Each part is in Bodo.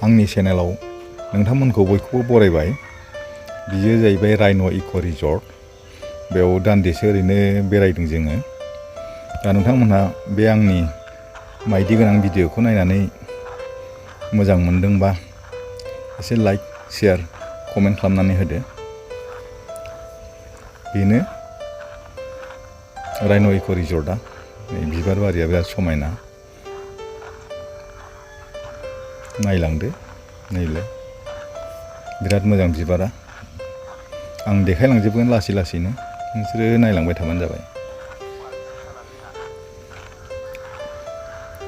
आंनि चेनेलाव नोंथांमोनखौ बयखौबो बरायबाय। बियो जाहैबाय राइन' इक' रिजर्ट। बेयाव दान्दिसे ओरैनो बेरायदों जोङो। दा नोंथांमोनहा बे आंनि मायदि गोनां भिडिअखौ नायनानै मोजां मोनदोंबा एसे लाइक शेयार कमेन्ट खालामनानै होदो। बेनो राइन' इक' रिजर्टआ। बिबार बारिया बिराद समायना, नायलांदो। नैलाय बिराद मोजां बिबारा। आं देखायलांजोबगोन लासै लासैनो, नोंसोरो नायलांबाय थाबानो जाबाय।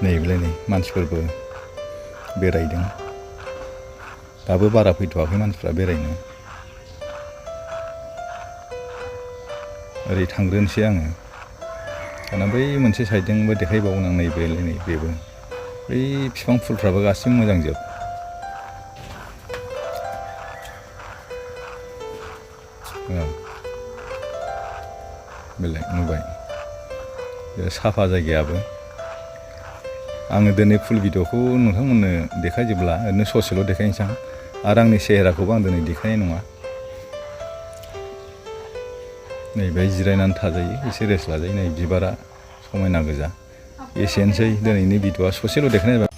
नैबेलाय नै मानसिफोरबो बेरायदों। दाबो बारा फैथ'वाखै मानसिफ्रा बेरायनो। ओरै थांग्रोनोसै आङो। दाना बै मोनसे साइडजोंबो देखायबावनो आं नैबेलाय नै बेबो। बै बिफां फुलफ्राबो गासिबो मोजांजोब। बेलाय नुबाय, साफा जायगायाबो। आङो दिनै फुल भिडिअखौ नोंथांमोननो देखायजोबला, ओरैनो ससेल' देखायनोसै आं। आरो आंनि सेहेराखौबो आं दिनै देखायनाय नङा। नै बेहाय जिरायनानै थाजायो, एसे रेस्ट लाजायो। नै बिबारा समायना गोजा। एसेनोसै दिनैनि भिडिअआ, ससेल' देखायनाय जाबाय।